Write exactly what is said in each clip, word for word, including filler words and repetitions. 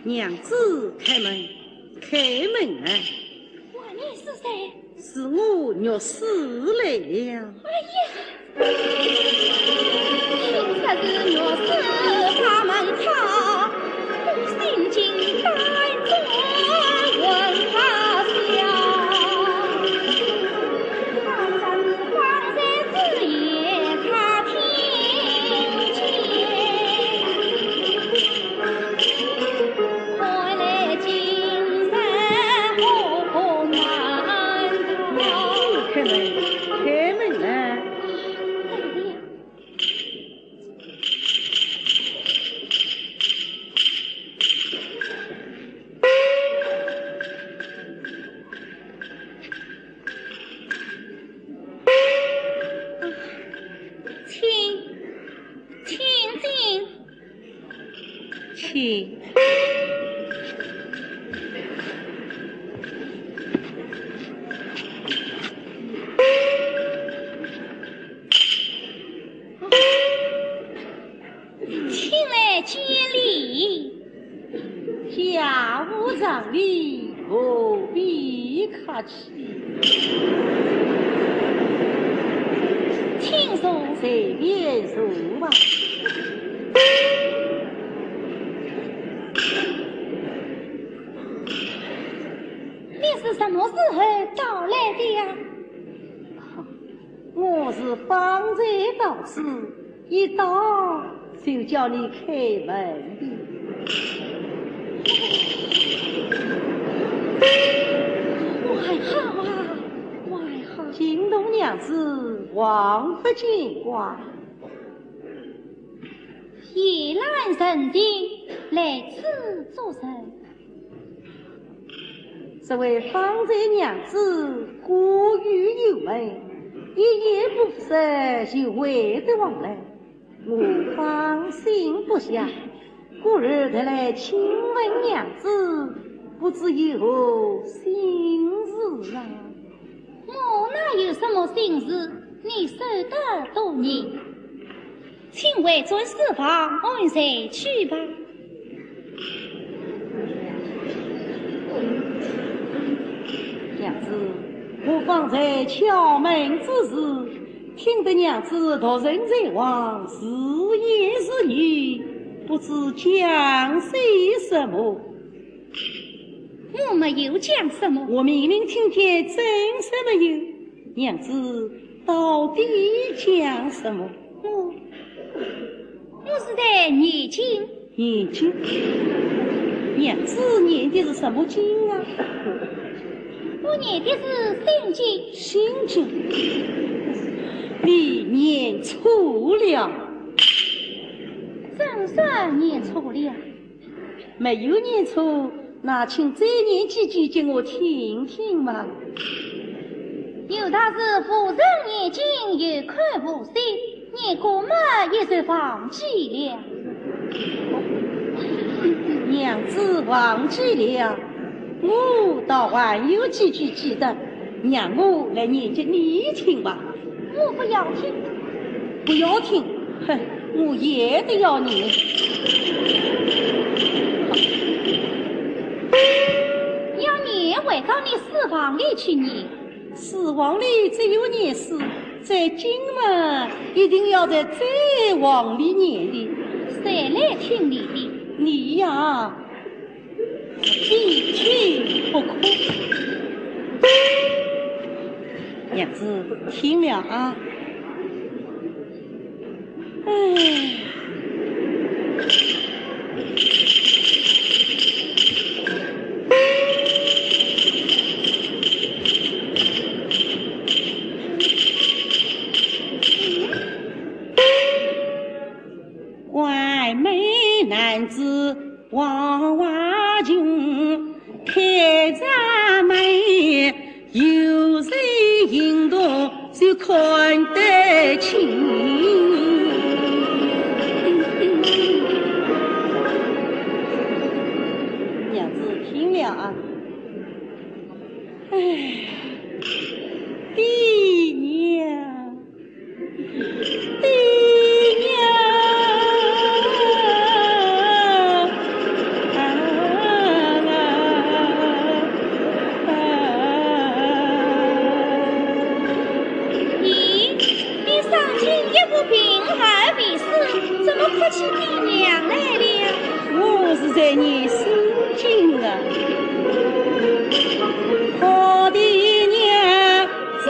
娘子，开门，开门啊！外面是谁？是我，玉氏来了。哎呀！开门，开门啊！请，请进。请。请来见礼。家无常礼，何必客气。请坐。随便坐吧。你是什么时候到来的呀？ 我是方才到此，一到就叫你开门的。还好啊，还好。惊动娘子，枉费见怪。夜阑人静，来此作甚？ 这位方才娘子过于幽闷，一言不发就会得往来，我放心不下，故而特来请问娘子，不知有何心事啊？我哪有什么心事？你守得多严。 请回转书房安睡去吧。娘子，我方才敲门之时，听得娘子独身在房，自言自语，不知讲些什么。 我没有讲什么。我明明听见，怎说没有？娘子到底讲什么？我，我是在念经。念经？娘子念的是什么经啊？我念的是心经。心经？你念错了。怎说念错了？ 没有念错，那请再念几句给我听听嘛。有道是无人念经，有口无心，念过么也就忘记了。娘子忘记了，我倒还有几句记得，让我来念给你听吧。 我不要听。不要听？哼，我也得要念。要念，回到你书房里去念。书房里只有念书，在京嘛，一定要在斋房里念的。谁来听你的？你呀， 一听不可。娘子，听了啊。唉。 怪美男子花花裙，开着门，有人行动就看得清。娘子听了啊，唉，爹娘。 爹娘啊，你心境啊，我的娘子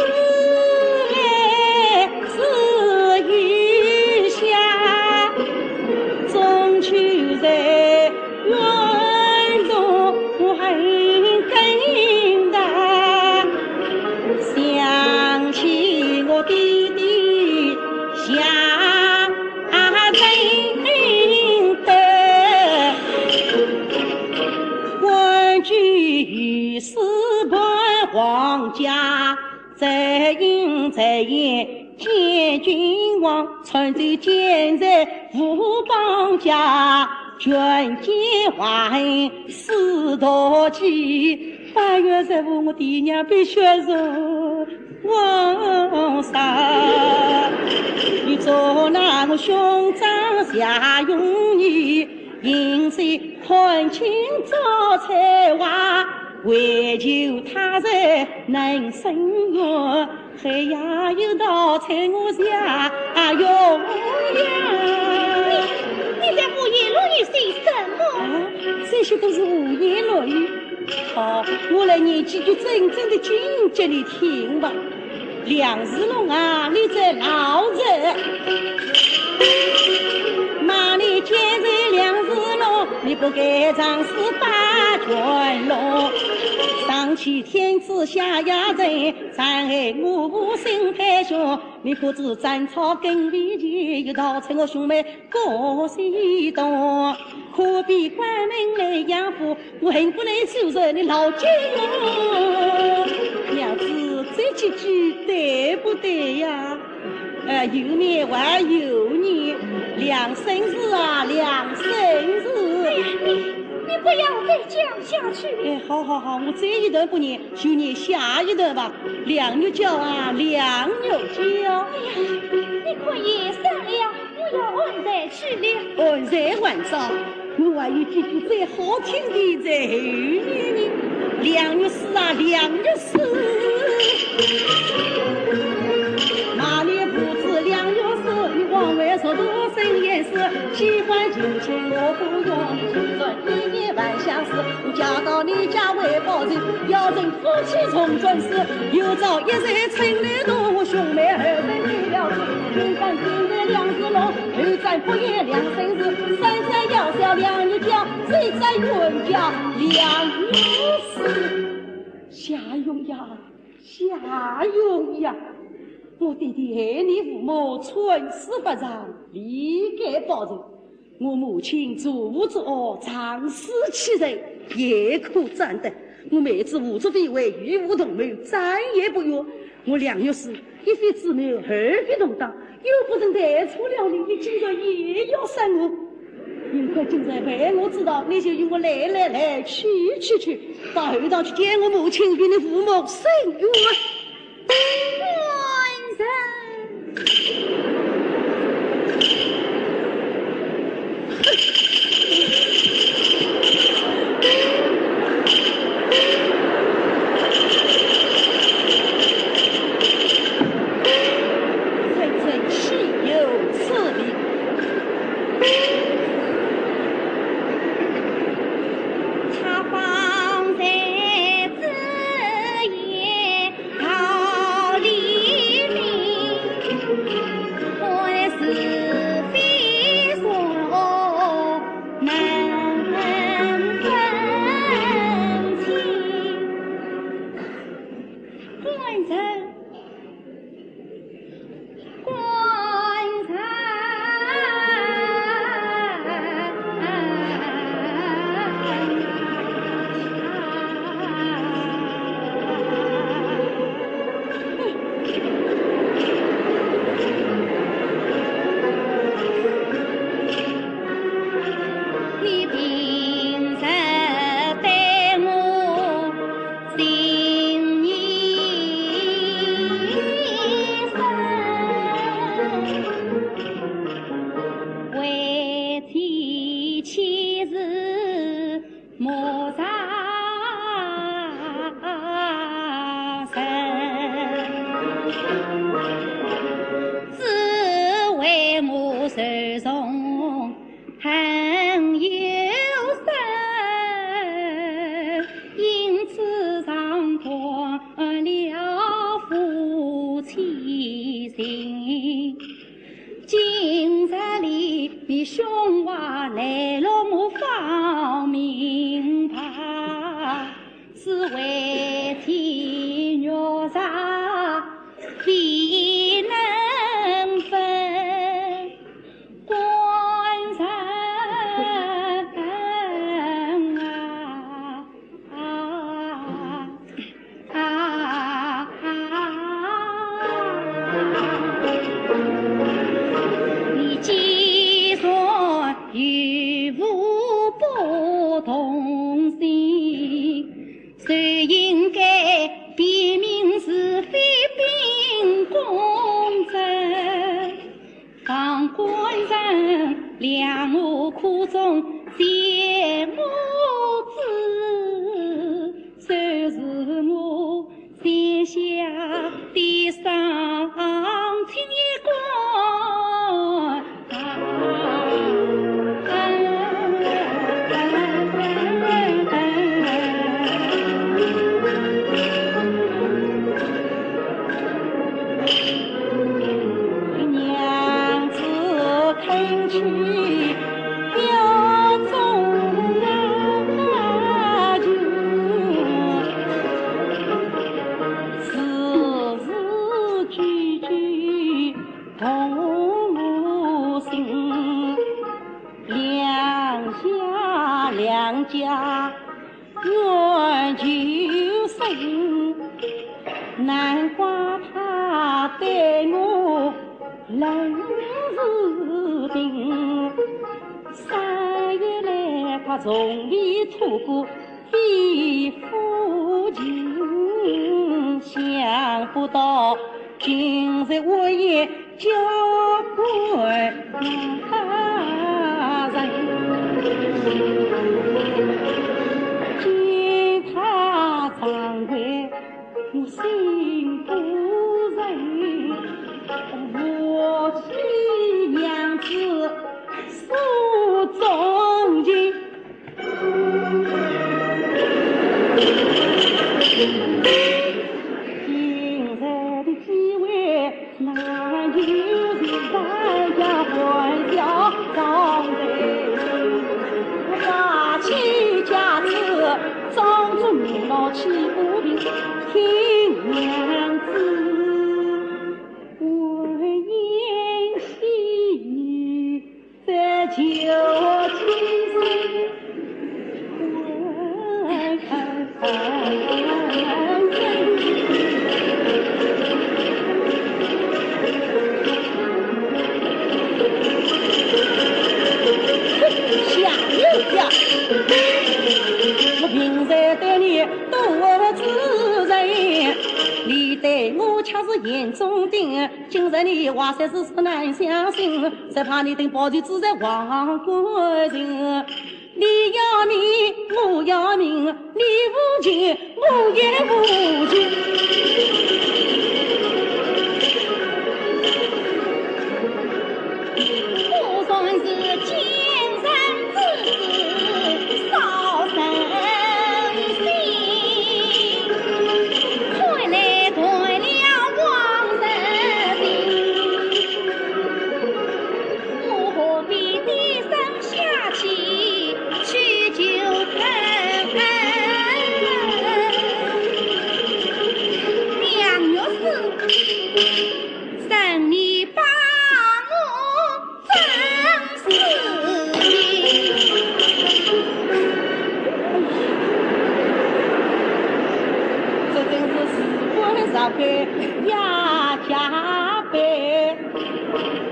来自雨下，终究在院中很更大。想起我爹爹下 啊，真的，官居御史判皇家，再因再言见君王，传奏建在吴邦家，权奸怀恩四大忌。 八月十五，我爹娘被血肉枉杀。你捉拿我兄长夏永年，因为看清早才华，为求他日能伸冤，还要有道在我夏永年。你，你在胡言乱语些什么？啊，这些都是胡言乱语。 好，我来念几句真正的经给你听吧。梁世龙啊，你这老贼，骂你奸贼梁世龙，你不该仗势霸权龙。上欺天子下压人，残害我心太凶，你可知斩草根为节，一刀成我兄妹 各西东，可比关门来杨府，我恨不能收拾你老奸哟。娘子，这几句对不对呀？呃，有面还有眼，梁生字啊，梁生字。哎呀，你，你不要再讲下去。哎，好好好，我这一段不念，就念下一段吧。梁玉娇啊，梁玉娇。哎呀，你可也散了。 我要安在此了。安在还早，我还有几句最好听的在后面呢。梁玉书啊，梁玉书，骂你不知梁玉书，你枉为熟读生言诗，喜欢情情我不用，你转一夜晚相思，我嫁到你家为报仇，要人 夫妻重转世，有朝一日成了同，兄妹二人离了子，你敢听得梁世龙，二战不言梁生字，三战要笑梁玉娇，四战冤家梁玉书。夏永呀，夏永呀，我爹爹爱你父母，寸死不让，理该报仇。 我母亲坐无坐卧，长死其身，也可斩断。我妹子胡作非为，与父同谋，斩也不冤。我梁玉书一番计谋，二番同党，又不曾带错了你，你竟然也要杀我。幸亏今日被我知道，你就与我来来来，去去去，到后堂去见我母亲，与你父母伸冤。 官人。真正岂有此理！他方才 子言道理明，看是非错难分清。官人 官人。你平日对我 心意深，为妻岂是陌上人？只为我手中 恨有深。呀，冤仇深，难怪他对我冷如冰。三月来，他从未吐过一副情，想不到今日我也 交关人，见他张回我心不忍，我妻娘子诉衷情。 今日的机会，哪有人家欢笑常在心？拿起架子，装作面貌气不平，听娘子 闲言细语，这就情深。下流呀！我平日对你多知情，你对我却是眼中钉。 今日你话虽是说难相信，只怕你等保全之罪忘官情。你要命，我要命，你无情，我也无情。果然是奸人之子，少成心。 看来断了往日情，我何必低声下气去求恩？娘若是，让你把我 真是的。这真是事关十倍呀加倍，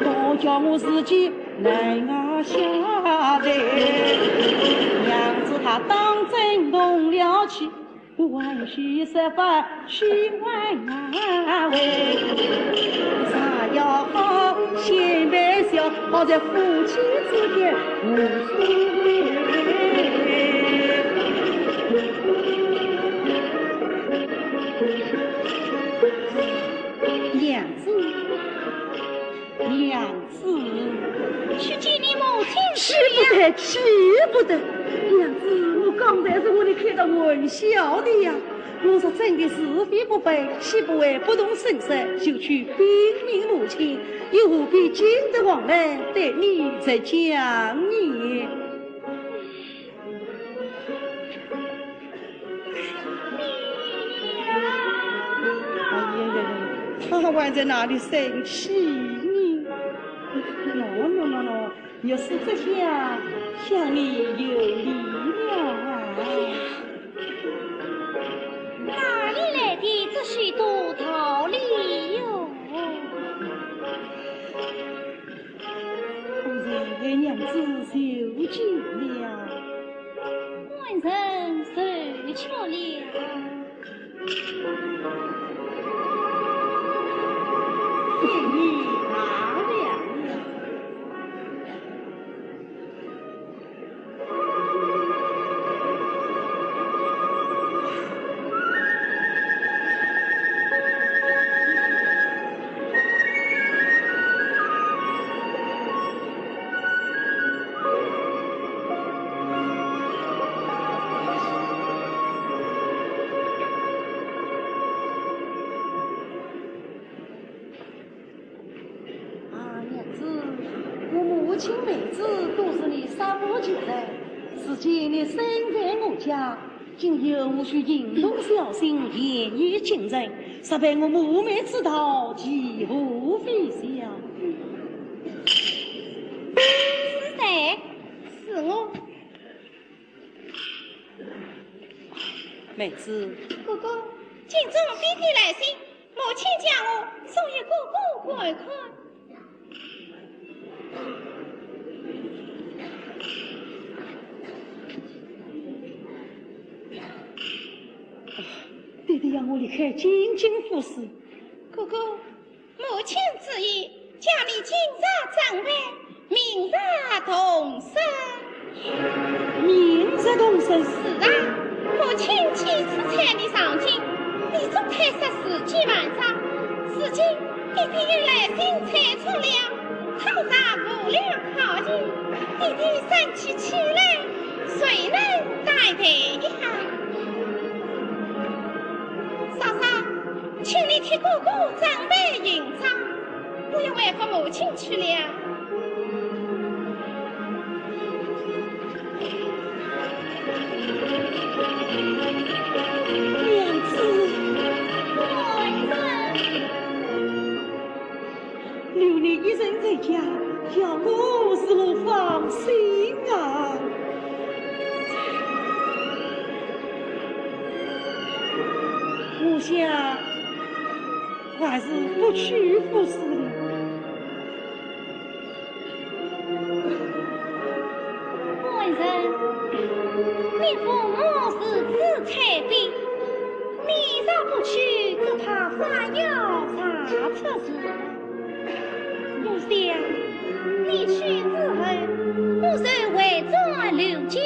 我叫我自己能啊下台。娘子她当真动了气， 我还是设法去挽回。啥也好，先别笑，好在夫妻之间无所谓。娘子，娘子。 是，去见你母亲去呀。使不得，使不得。娘子，我刚才是和你开的玩笑的呀。我若真的是非不分，岂不会不动声色就去禀明母亲？又何必惊得王来对你直讲呢？ 哎呀呀呀，他还在那里生气呢。喏喏喏喏，越是这样，想你有理了啊。哪里来的这许多道理哟？ 果然娘子受惊了。官人受屈了。谢你大量了。 啊，娘子，我母亲妹子都是你杀父仇人，如今你身在我家，今后我须行动小心，严于谨慎，若被我母妹知道，岂不非笑？是谁？是我。妹子。哥哥，敬重爹爹来信，母亲叫我送与哥哥看看。爹爹要我离开京津府事。哥哥， 母亲之意，叫你今日装扮，明日动身。明日动身？是啊，母亲几次催你上京，你总推说时间还早。如今爹爹又来信催促了，倘若无了考期，爹爹生起气来，谁能担待呀？嫂嫂， 请你替哥哥装扮行装，我要回复母亲去了。娘子。夫人。 留你一人在家，叫我如何放心啊？我想还是不去服侍了。夫人，你父母如此催逼，你若不去，只怕山药长出事。 我想，你去之后，我就回转刘家，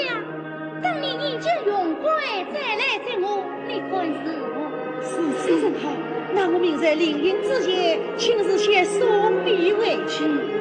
等你衣锦荣归再来接我，你看如何？如此甚好，那我明日临行之前，亲自先送你回去。